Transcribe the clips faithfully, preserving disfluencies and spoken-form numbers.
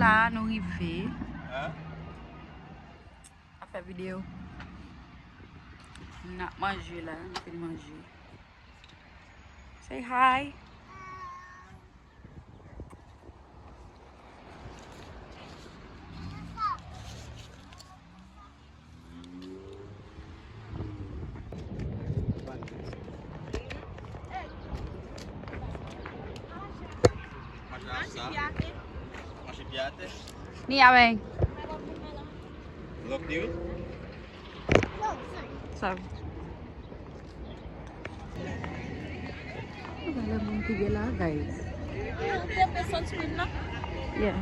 Ah, nou rive. Hein? Ap fè videyo. N ap manje la, n ap fin manje. Say hi. Ni a ven. Sa. Gade moun ki gen la, guys. Ou te pe sunscreen nan? Yeah.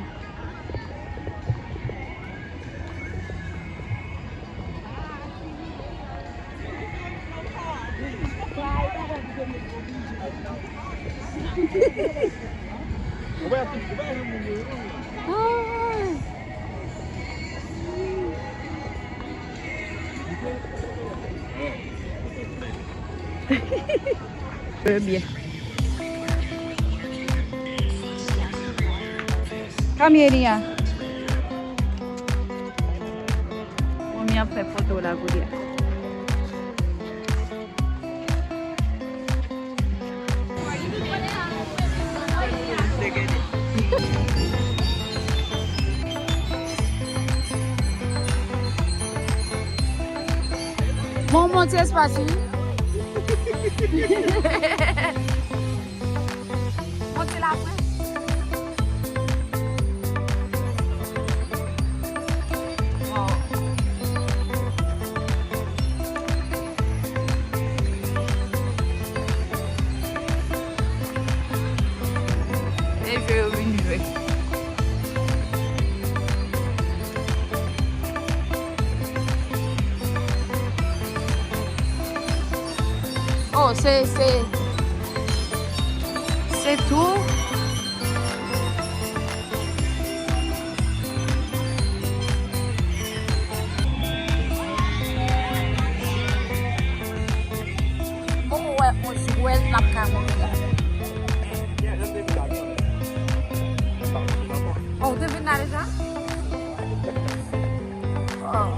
Trè byen. Come here, Nia. Mami ap fè foto la kounye a. Bon, monte espas wi. Monte la vre. Wow. E jwe yo vin jwe. Oh, se, se, se tou. Bon, wè, on jwèl n ap ka montre. Oh, ou te vin la deja? Oh.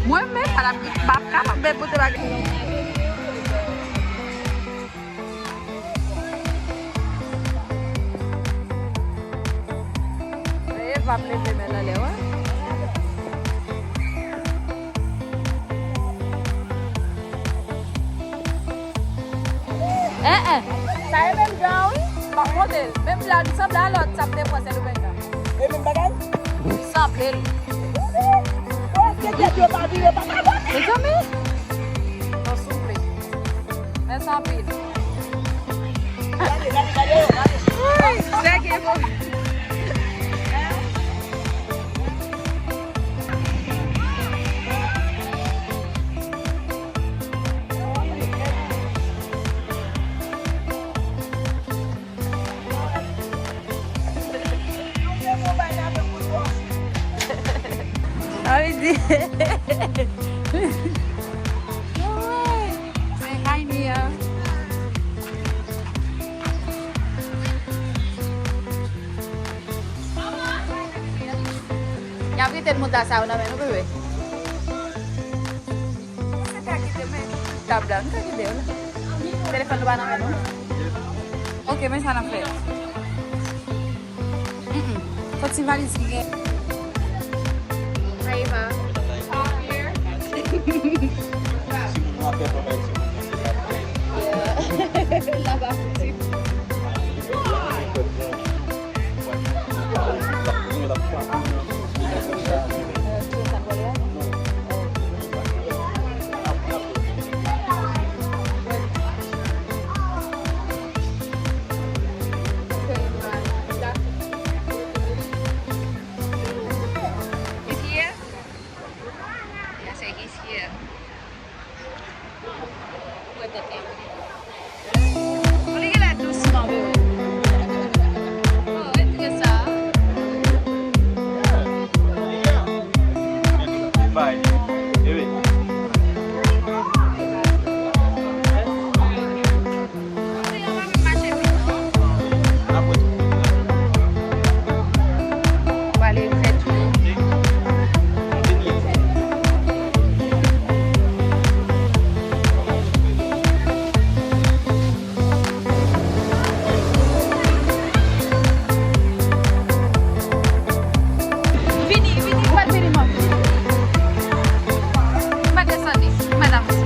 Mwen menm, pa t ap, pa t ap kapab bèl pote bagay. Eva ap leve men l anlè, wè. Eh, eh. Sa e menm jan an, wi. M ap montre l. Menm jan li sanble a lòt, sa m te pran Sen Domeng nan. E menm bagay? Li sanble l. Mezanmi. Non, souple. Mèsi anpil. Gade, gade, gade yo, gade. Ui, nèg e bon. Sa vle di. Say hi, Nia. Y ap rete l mouda sa yo nan men nou, bebe. Ou ka kite men tab la, nou ka kite l. Telefòn nou pa nan men nou. Ok, men sa n ap fè. Kot ti valiz ki gen? Ray Eva. Laba fouti. It's here? Yes, like it's here. Mwen tèt la. Li genlè dousman, bebe. Oh, e trè sa. Bay. Bebe. Vini, vini, mwen vini, mwen. Mwen desann li, mwen avanse.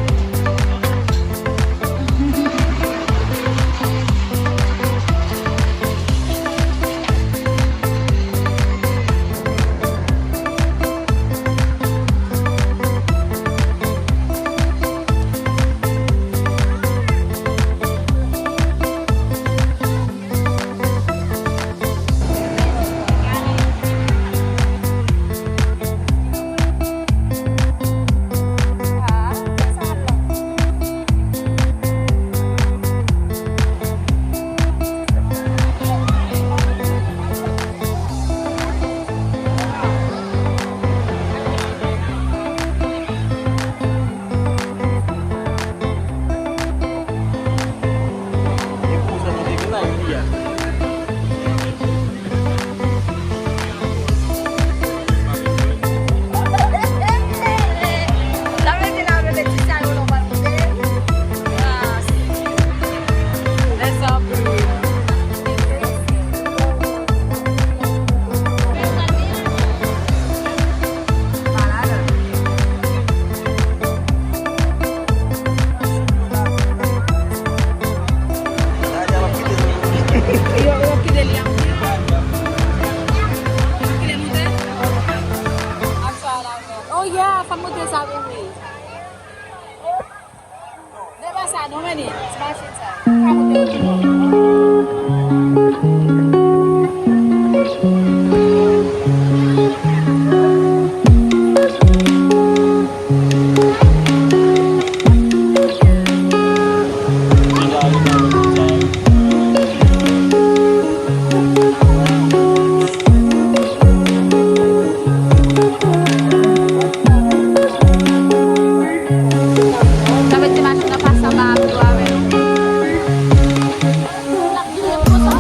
Yo, yo kite li anpil. Yo kite moute. Oh yeah, fè m moute sa, wi, wi. Devan sa, non, men li. Ti machin sa. Pa moute, moute, non. Sa vle di machin nan pase anba a pye avè nou. L ap vire konsa.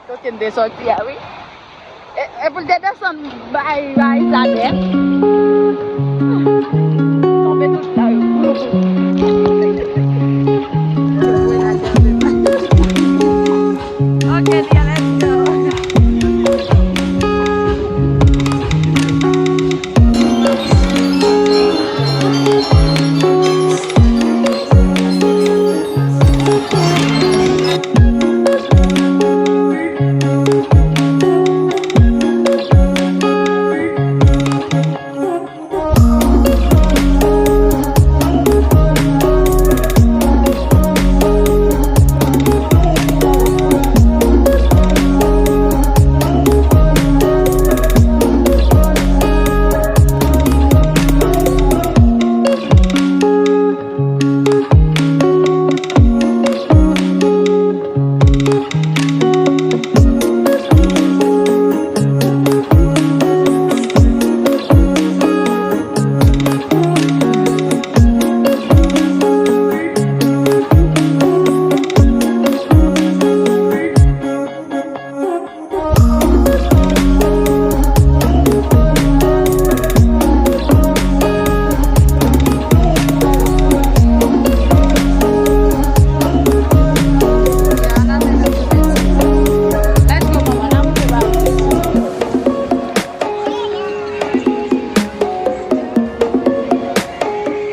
Kote m te sòti a, wi. E, e pou l te desann bay, bay sa nèt. Tonbe tout la, wi. Ok, Lia, let's go.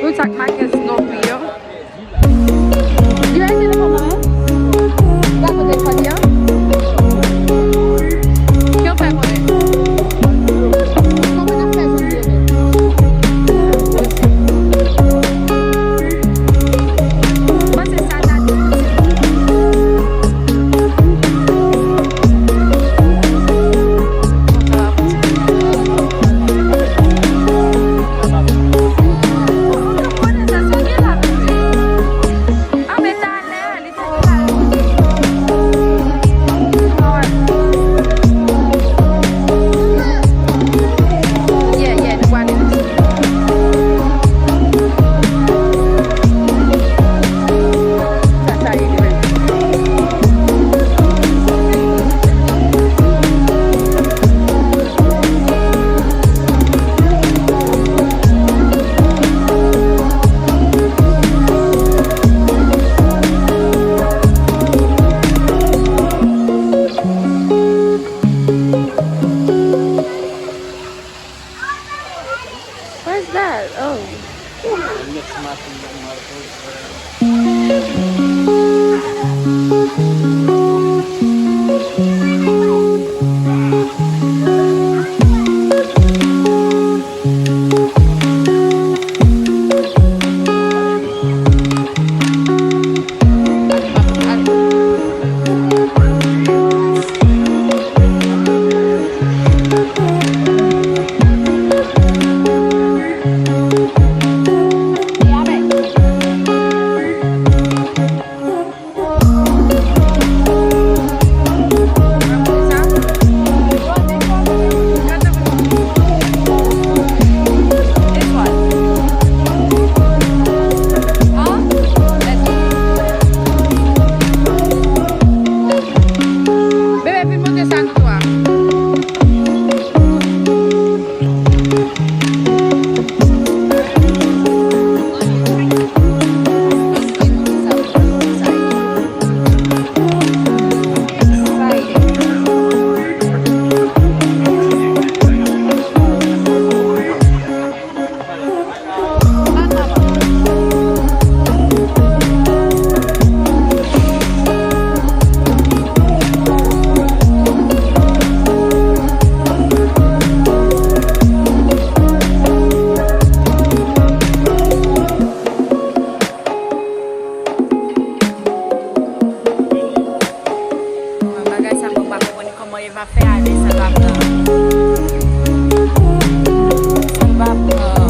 Tout sa k make Snoopy yo. Yo, e telefòn nan, hein? Gade telefòn li an. Ki yo fè konnen? Kòman n ap fè jodi e menm? Mwen se sa ta di. What's that? Oh. Bebe, vin montre sa nou twa. Bagay sa mwen pa konprann kòman Eva fè ale san pa pran. San pa pran.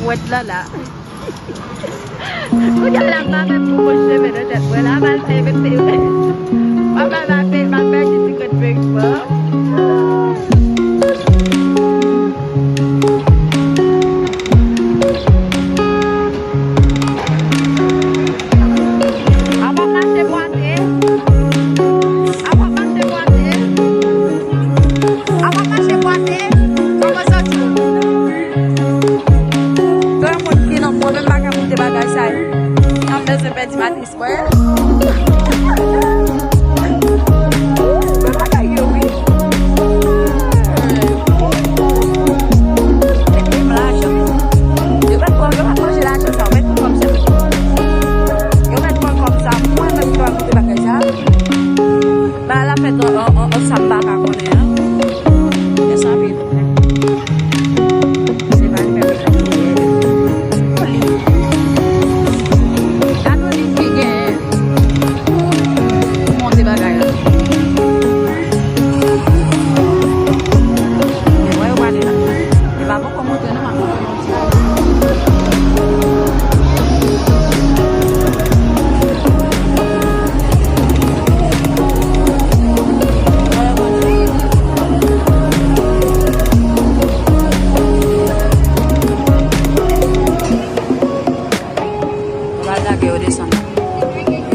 Wèt la la. Kounye a la, m pa menm pou pran cheve nan tèt mwen la, m al fè mete. M ap al fè, m ap fè ti sikrèt fake mwen. Apa mache bwate? Apa mache bwate? Apa mache bwate? Kòman santi w? Granmoun ki nan mwen menm pa ka moute bagay sa yo. Nan bezwen pèdi matris mwen. Mwen pa ka yo wi. Yo mèt pran, yo mèt manje lajan sa, yo mèt pran kòb sa. Yo mèt pran kòb sa, mwen menm ki pa moute bagay sa. Bagay la fèt an, an, an, an sa m pa ka konnen an. Men sa vin. Se pa l fè mechan pou li. Gade li ki gen pou monte bagay la. Men wè yo prale la. Li pa poko monte non, m ap monte. Yo pral lage yo desann.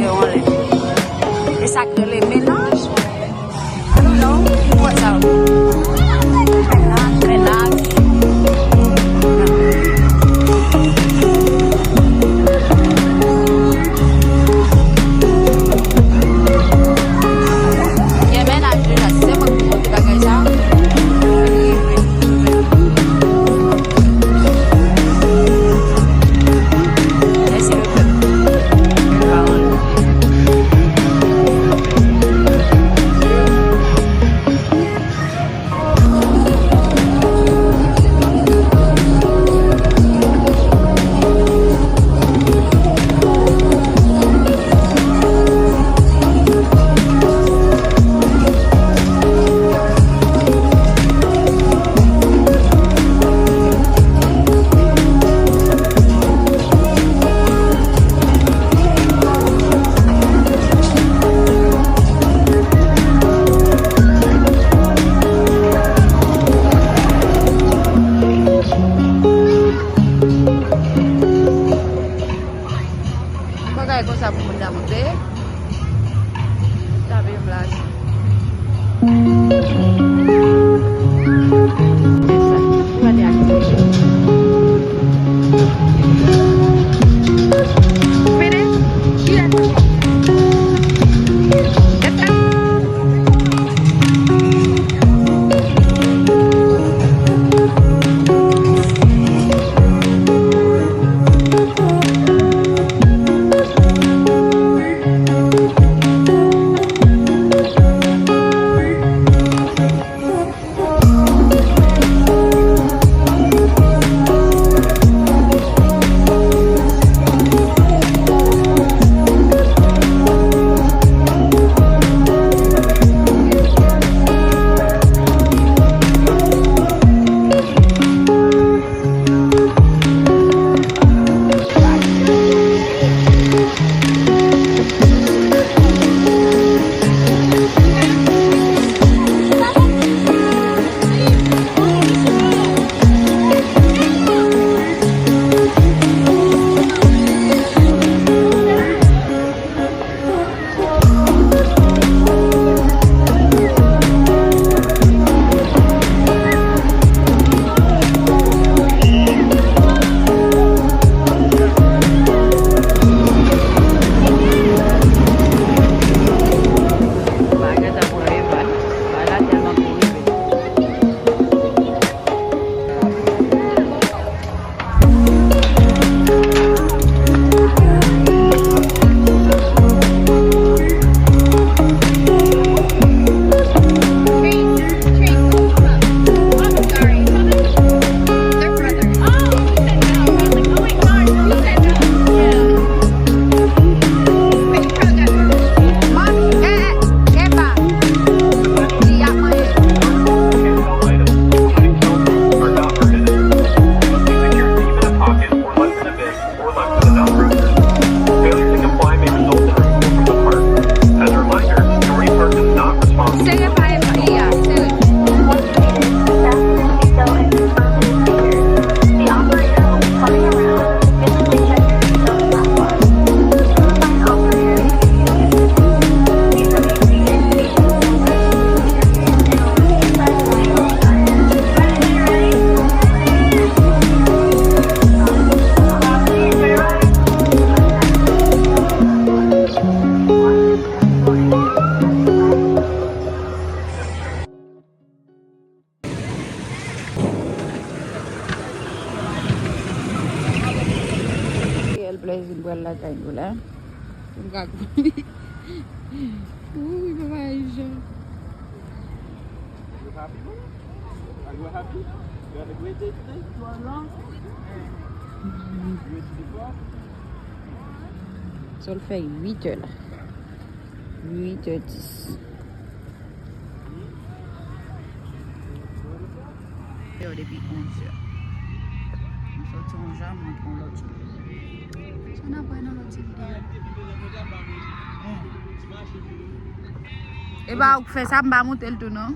Yo anlè. E sa k rele menaj? I don't know. What's up? Menaj, menaj. Gen menaj deja, si se mwen ki monte bagay sa. Mèsi lepèp. Bèl pawòl. Bagay konsa pou moun nan moute. Tape yon plas. Fini? Yes. Guys, nou pral lakay nou la. Pou m ka kouri. Uy, papa Aïcha. Are you happy, mama? Are you happy? You had a great day today? You are long? You went to the park? Sa l fè uit è la. Uit è dis. Yo, depi onz è. M soti yon jan, m rantre yon lòt jan. Sa n ap wè nan lòt ti videyo. E pa ou k fè sa, m pa monte l tou non.